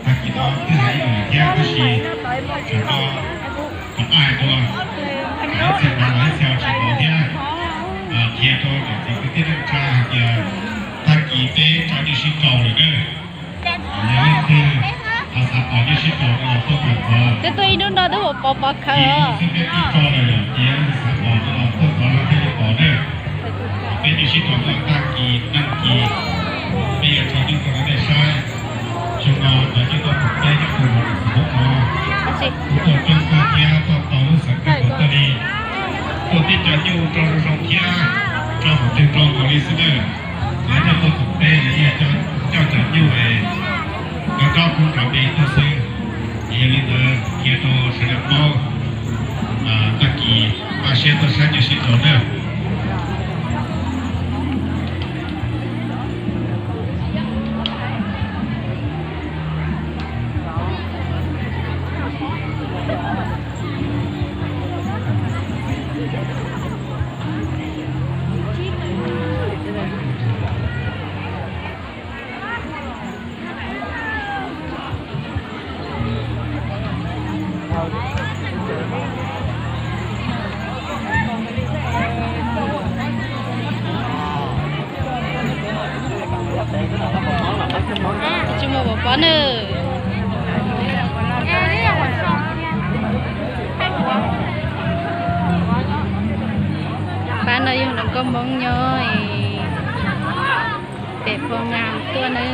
Tag kis no twb hais ib lwm thiab tab sis tsam no rov qab hais dua, lawv txhia tus lawv txhia tsis tau thiab. Qhia rau niam txiv kwv tij neej tsa hais tias tag kis peb tso nyuj sib rau lawm na. Yog leej twg ho xav pom nyuj sib rau no los tuaj pom qhov. Twb tuaj ib hnub no twb pom pov khawv. Xwb peb twb tso lawm yom, ces yog leej twg xav pom no los tuaj pom los thiaj li pom na. Peb nyuj sib rau no tag kis neeg kis, peb yuav tso nyuj rau nej saib. Xyoo no cov nyuj tuaj pom peb nyob rau hauv Facebook no, kuj tuaj coob kawg thiab, tuaj tau lub xeev kawg nkaus tuaj li. Tuaj tib co nyuj rau zoo zoo thiab, rau hauv twg rau nkaus li xwb na. Lawv coj tuaj koom peb, lawv yeej coj cov nyuj es rov qab pub rov qab tuaj xwb. Ces yog li ntawd qhia rau sawv daws paub, tag kis npaj siab tuaj saib nyuj sib rau na. Tsis muaj pov pob na. Pab no yog hluas nkauj Hmoob nyob pem Phoos Nkas tuaj na.